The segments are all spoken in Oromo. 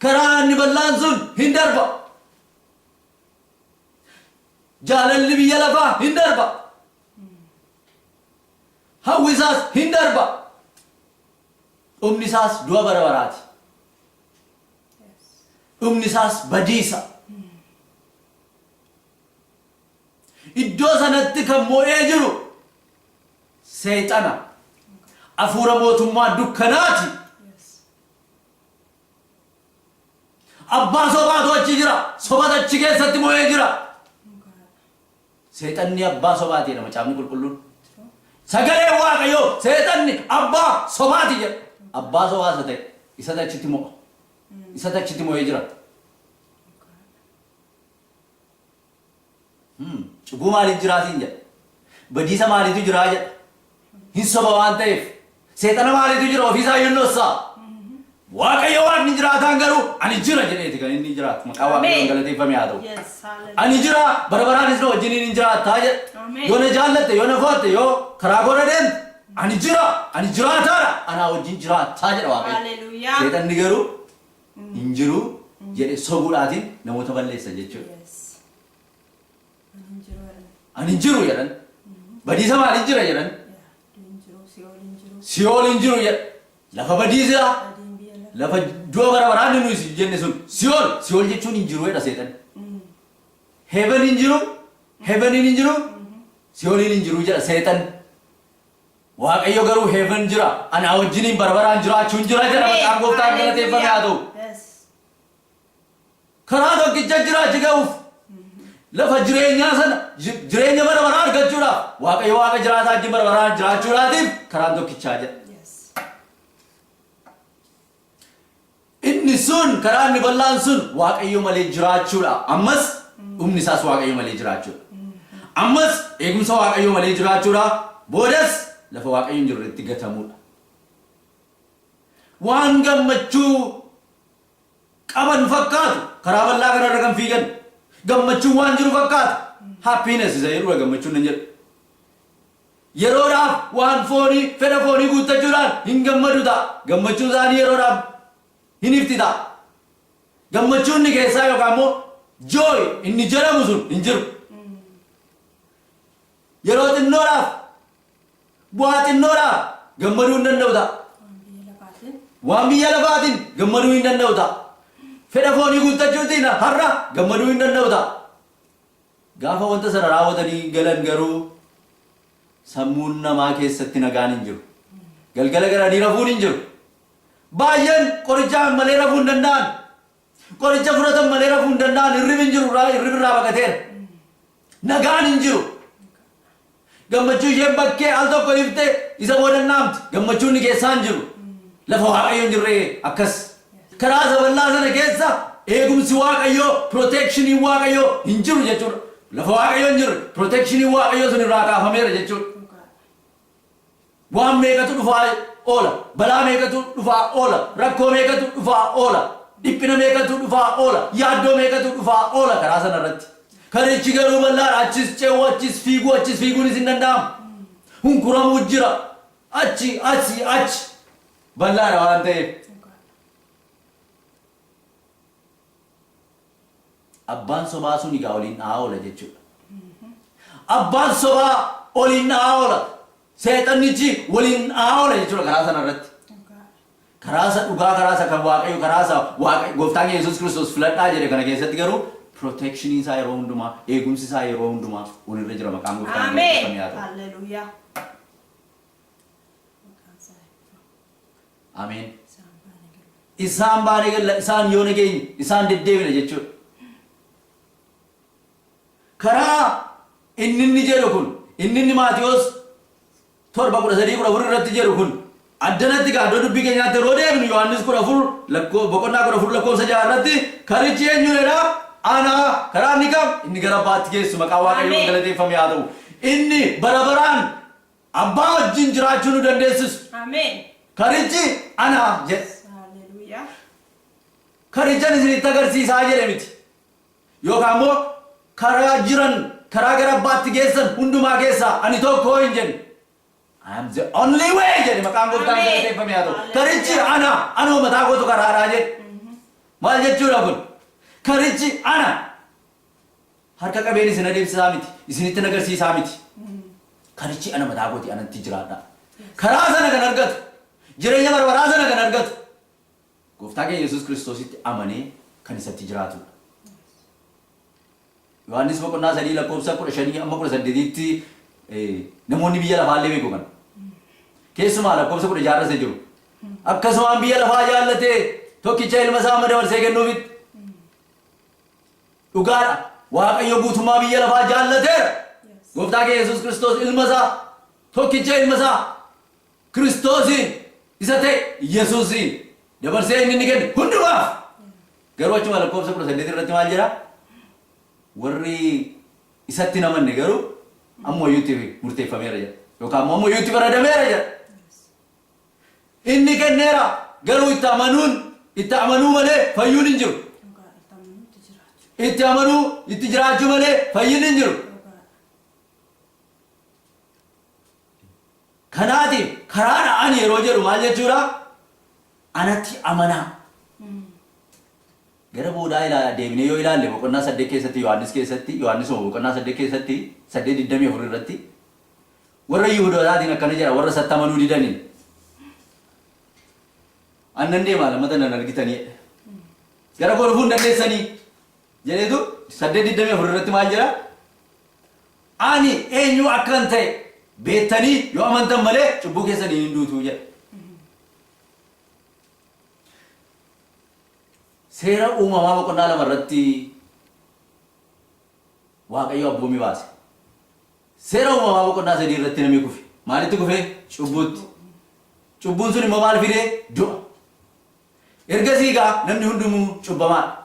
Karaa inni bal'aan sun hin darba. Jaalalli biyya lafaa hin darba. Hawwi isaas hin darba. Dhumni isaas du'a bara baraati. Dhumni isaas badiisa. Iddoo sanatti kan mo'ee jiru seexana. Afuura mootummaa dukkanaati. Abbaa sobaatu achi jira. Sobatu achi keessatti mo'ee jira. Seexanni abbaa sobaati jedha Macaafni Qulqulluun. Sagaleen Waaqayyoo seexanni abbaa sobaati jedha. Abbaa sobaa isa ta'e isatu achitti mo'a. Isatu achitti mo'ee jira. Cubbuu maaliif jiraa siin jedha. Badiisa maaliitu jiraa jedha. Hin soba waan ta'eef. Seexana maaliitu jira ofiisaa iyyuu hin dhossaa. Waaqayyo Waaqni jiraataan garuu ani jira jedheeti kan inni jiraatu. Maqaa Waaqayyoon Ameen. galateeffame haa ta'u. Yes, hallelujah. Ani jira bara baraanis na wajjiniin hin jiraattaa jedha. Ameen. Yoo na jaallatte, yoo na fo'atte, yoo karaa koorra deemte ani jira, ani jiraataadha, anaa wajjin jiraattaa jedha Waaqayyo. Hallelujah. Seexanni garuu hin jiru jedhe sobuudhaatiin namoota balleessa jechuudha. Yes. Ani hin jiru jedhan. Ani hin jiru jedhan. Badiisa maaliif jira jedhan. Yaa, du'i hin jiru, si'ool hin jiru. Si'ool hin jiru jedha. Lafa badiisa Badiin biyya lafaa. lafa du'a bara baraan nuyi jenne sun si'ool si'ool jechuun hin jiru jedha seexanni. Heaven hin jiru, heaveniin hin jiru, si'ooliin hin jiru jedha seexanni. Waaqayyo garuu heaven jira, anaa wajjiniin bara baraan jiraachuun jira jedha maqaan gooftaan galateeffame haa ta'u. Yes. Karaa tokkicha jira achi ga'uuf. Lafa jireenyaa sana jireenya bara baraa argachuudhaaf Waaqayyo Waaqa jiraataa wajjin bara baraan jiraachuudhaatiif karaan tokkichaa jedha. Yes. Inni sun karaa inni bal'aan sun Waaqayyo malee jiraachuudha. Ammas dhumni isaas Waaqayyo malee jiraachuudha. Ammas eegumsa Waaqayyo malee jiraachuudha. Boodas lafa Waaqayyo hin jirretti gatamuudha. Waan gammachuu qaban fakkaatu karaa bal'aa kanarra kan fiigan gammachuun waan jiru fakkaata. Happiness isa jedhudha gammachuun nan jedhu. Yeroodhaaf waan foonii fedha foonii guuttachuudhaan hin gammadu ta'a. Gammachuun isaanii yeroodhaaf hin ifti ta'a. Gammachuun inni keessaa yookaan immoo joy inni jedhamu sun hin jiru. Yeroo xinnoodhaaf bu'aa xinnoodhaaf gammaduu hin danda'u ta'a. Waan biyya lafaatiin. Waan biyya lafaatiin gammaduu hin danda'u ta'a. Fedha foonii guuttachuutiin har'a gammaduu hin danda'u ta'a. Gaafa wanta sana raawwatanii galan garuu sammuun namaa keessatti nagaan hin jiru. Galgala galanii rafuun hin jiru. Baay'een qorichaan malee rafuu hin danda'an. Qoricha fudhatan malee rafuu hin danda'an. Hirribi hin jiru, hirribi irraa baqateera. Nagaan hin jiru. Gammachuu isheen bakkee al tokko iftee isa booda hin dhaamti. Gammachuun inni keessaa hin jiru. Lafa Waaqayyo hin jirre akkas. Karaa isa bal'aa sana keessa eegumsi Waaqayyoo, protectioniin Waaqayyoo hin jiru jechuudha. Lafa Waaqayyo hin jirre protectioniin Waaqayyoo sun irraa kaafameera jechuudha. Waan meeqatu dhufaa oola, balaa meeqatu dhufaa oola, rakkoo meeqatu dhufaa oola, dhiphina meeqatu dhufaa oola, yaaddoo meeqatu dhufaa oola karaa sana irratti. Karichi garuu bal'aadha, achis ce'uu, achis fiiguu, achis fiiguunis hin danda'amu. Hunkuramuu jira, achi, asii, achi. Bal'aadha waan ta'eef. Abbaan sobaa sun egaa oliin dha'aa oola jechuudha. Abbaan sobaa oliin dha'aa oola. Seexannichi waliin dha'aa oola jechuudha karaa sana irratti. Karaa isa dhugaa, karaa isa kan Waaqayyo, karaa isa Waaqa gooftaan keenya Yesuus Kiristoos filadhaa jedhe kana keessatti garuu protection isaa yeroo hundumaa, eegumsi isaa yeroo hundumaa walirra jira maqaan gooftaan keenya Ameen. eebbifamee haa ta'u. Hallelujah. Maqaan isaa eebbifamu. Ameen. Isaan baane galla. Isaan baanee galla, isaan yoona geenye, isaan deddeebina jechuudha. Karaa inni inni jedhu kun, inni inni Maatiyoos 7 13 14 irratti jedhu kun addanatti egaa iddoo dubbii keenyaatti yeroo deebinu Yohaannis 14 lakkoo boqonnaa 14 lakkoofsa 6 irratti karichi eenyuun jedha? Ana karaa inni kam? Inni gara abbaatti geessu maqaa Waaqayyoon Ameen. galateeffame haa ta'u. Inni bara baraan abbaa wajjin jiraachuu nu dandeessisu. Ameen. Karichi ana jedhe. Hallelujah. Karichan isinitti agarsiisaa jedhe miti. Yookaan immoo karaa jiran karaa gara abbaatti geessan hundumaa keessaa ani tokko hin jenne. I am the only way jedhe maqaan gooftaan Ameen. galateeffame haa ta'u. Karichi ana anuma mataa kootu karaadhaa jedhe. Maal jechuudha kun? Karichi ana. Harka qabeen isin adeemsisaa miti. Isinitti agarsiisaa miti. Karichi ana mataa kooti, anatti jiraadha. Karaa sana kan argatu, jireenya bara baraa sana kan argatu, Gooftaa keenya Yesuus Kiristoositti amanee kan isatti jiraatudha. Yohaannis boqonnaa 3 lakkoofsa 15 amma 18tti namoonni biyya lafaallee beeku kana. Keessumaa lakkoofsa 16 irra isa jiru. Akkasumaan biyya lafaa jaallatee tokkicha ilma isaa amma dabarsee kennuufitti. Dhugaadha. Waaqayyo guutummaa biyya lafaa jaallateera. Gooftaa keenya Yesuus Kiristoos ilma isaa, tokkicha ilma isaa, Kiristoosiin isa ta'e Yesuusiin dabarsee inni kenne hundumaaf. Garuu achuma lakkoofsa 18 irratti maal jedha? Warri isatti hin amanne garuu ammayyuu itti murteeffameera jedha. Yookaan immoo ammayyuu itti faradameera jedha. Inni kenneera, garuu itti amanuun, itti amanuu malee fayyuun hin jiru. Dhugaadha. Itti amanuutti jiraachuu. Itti amanuu, itti jiraachuu malee fayyinni hin jiru. Dhugaadha. Kanaatiif karaadha ani yeroo jedhu maal jechuudha? Anatti amanaa. Gara boodaa ilaa deebinee yoo ilaalle, boqonnaa 8 keessatti, Yohaannis keessatti, Yohaannisuma boqonnaa 8 keessatti, 8:24 irratti warra Yihudootaatiin akkana jedha, warra isatti amanuu didaniin. Annan deemaa, lammata nan argitanii. Gara koo dhufuu hin dandeessanii jedheetu 8:24 irratti maal jedha? Ani eenyu akkan ta'e beektanii yoo amantan malee cubbuu keessanii hin duutuu jedha. Seera Uumamaa boqonnaa 2 irratti Waaqayyo abboommii baase. Seera Uumamaa boqonnaa 3 irratti namni kufe. Maalitti kufe? Cubbuutti. Cubbuun sun immoo maal fide? Du'a. Ergasii egaa namni hundumuu cubbamaadha.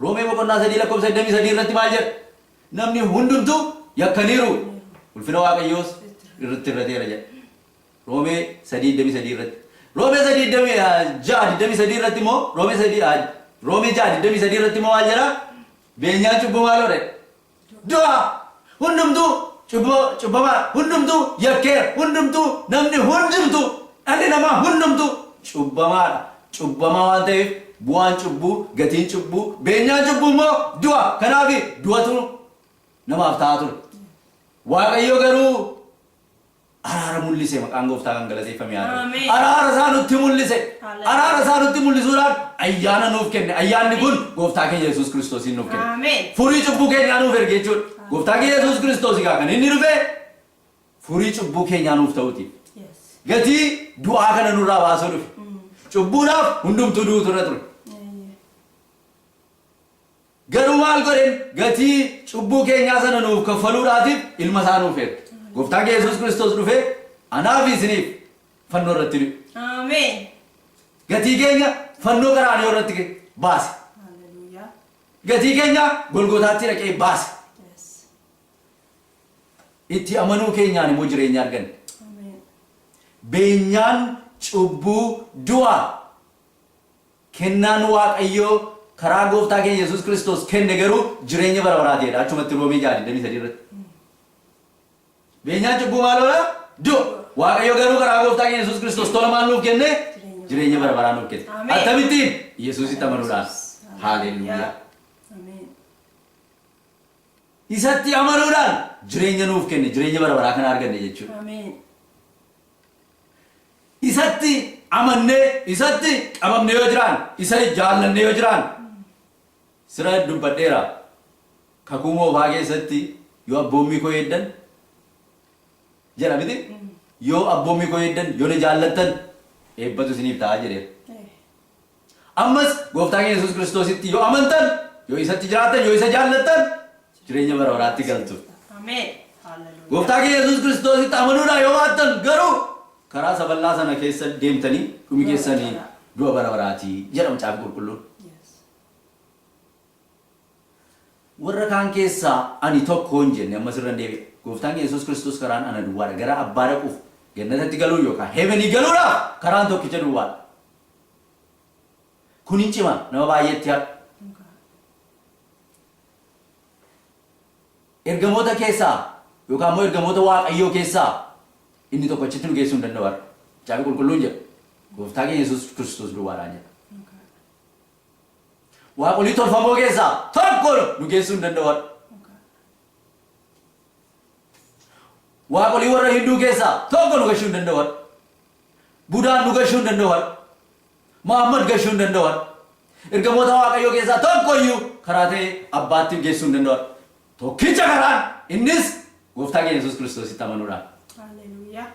Roomee boqonnaa 3 lakkoofsa 23 irratti maal jedha? Namni hundumtuu yakkaniiru. Ulfina Waaqayyoos irratti irrateera jedha. Roomee 3:23 irratti. Roomee 3 6:23 irratti immoo, Roomee 3, Roomee 6:23 irratti immoo maal jedha? Beenyaan cubbuu maaloo dha? Du'a! Hundumtuu cubbamaa, hundumtuu yakkeera, hundumtuu, namni hundumtuu, dhalli namaa hundumtuu cubbamaadha. Cubbamaa waan ta'eef bu'aan cubbuu, gatiin cubbuu, beenyaan cubbuu immoo du'a. Kanaaf du'atu namaaf ta'aa ture. Waaqayyo garuu araara mul'ise, maqaan Gooftaa kan galateeffame haa ta'u. Ameen. Araara isaa nutti mul'ise. Hallelujah. Araara isaa nutti mul'isuudhaan ayyaana nuuf kenne. Ayyaanni kun Gooftaa keenya Yesuus Kiristoosiin nuuf kenne. Ameen. Furii cubbuu keenyaa nuuf erge jechuudha. Gooftaa keenya Yesuus Kiristoos egaa kan inni dhufe furii cubbuu keenyaa nuuf ta'uutiif. Gatii du'aa kana nurraa baasuu dhufe. Cubbuudhaaf hundumtuu du'uutu irra ture. Garuu maal godheen? Gatii cubbuu keenyaa sana nuuf kaffaluudhaatiif ilma isaa nuuf erge. Gooftaan keenya Yesuus Kiristoos dhufee anaa fi isiniif fannoo irratti du'e. Ameen. Gatii keenya fannoo Qaraaniyoo irratti baase. Hallelujah. Gatii keenya Golgotaatti dhaqee baase. Itti amanuu keenyaan immoo jireenya arganne. Ameen. Beenyaan cubbuu du'a. Kennaan Waaqayyoo karaa Gooftaa keenya Yesuus Kiristoos kenne garuu jireenya bara baraati jedha achumatti Roomee 6:23 irratti. Beenyaan cubbuu maaloodha? Du'a. Waaqayyo garuu karaa Gooftaa keenya Yesuus Kiristoos tola maal nuuf kenne? Jireenya bara baraa nuuf kenne. Ameen. Akkamittiin? Yesuusitti amanuudhaan. Haaleluyyaa. Ameen. Isatti amanuudhaan jireenya nuuf kenne, jireenya bara baraa kana arganne jechuudha. Ameen. Isatti amannee, isatti qabamne yoo jiraan, isa jaallanne yoo jiraan, sira dubbadheera, Kakuu Moofaa keessatti yoo abboommii koo eeddan jedha miti? Yoo abboommii koo eeddan, yoo na jaallattan, eebbatu isiniif ta'a jedheera. Ammas Gooftaa keenya Yesuus Kiristoositti yoo amantan, yoo isatti jiraattan, yoo isa jaallattan, jireenya bara baraatti galtu. Ameen. Hallelujah. Gooftaa keenya Yesuus Kiristoositti amanuudhaan yoo baattan garuu karaa isa bal'aa sana keessa deemtanii dhumi keessanii du'a bara baraatii jedha Macaafi Qulqulluun. Warra kaan keessaa ani tokko hin jenne, ammas irra hin deebi'a. Gooftaan keenya Yesuus Kiristoos karaan ana duwwaadha. Gara abbaa dhaquuf, gannatatti galuu yookaan heavenii galuudhaaf karaan tokkicha duwwaadha. Kun hin cima nama baay'eetti har'a. Ergamoota keessaa yookaan immoo ergamoota Waaqayyoo keessaa inni tokko achitti nu geessuu hin danda'u har'a. Macaafi Qulqulluun jedha. Gooftaa keenya Yesuus Kiristoos duwwaadhaan jedha. Waaqolii tolfamoo keessaa tokko nu geessuu hin danda'u har'a. Waaqolii warra Hinduu keessaa tokko nu gashuu hin danda'u har'a. Budaan nu gashuu hin danda'u har'a. Muhammad gashuu hin danda'u har'a. Ergamoota Waaqayyoo keessaa tokko iyyuu karaa ta'e abbaatti geessuu hin danda'u har'a. Tokkicha karaan innis gooftaa keenya Yesuus Kiristoositti amanuudhaan. Hallelujah.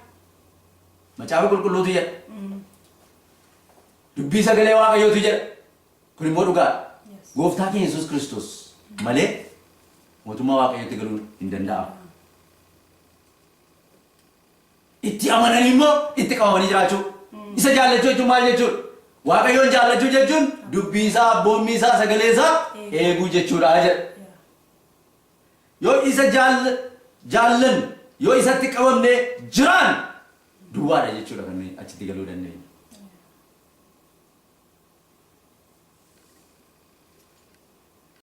Macaafa qulqulluutu jedha. Dubbii sagalee Waaqayyootu jedha. Kun immoo dhugaadha. Yes. Gooftaa keenya Yesuus Kiristoos malee mootummaa Waaqayyootti galuun hin danda'amu. Itti amananii immoo itti qabamanii jiraachuu. Isa jaallachuu jechuun maal jechuudha? Waaqayyoon jaallachuu jechuun dubbii isaa, abboommii isaa, sagalee isaa eeguu jechuudha jedha. Yoo isa jaallan, yoo isatti qabamne jiraan duwwaadha jechuudha kan nuyi achitti galuu dandeenya.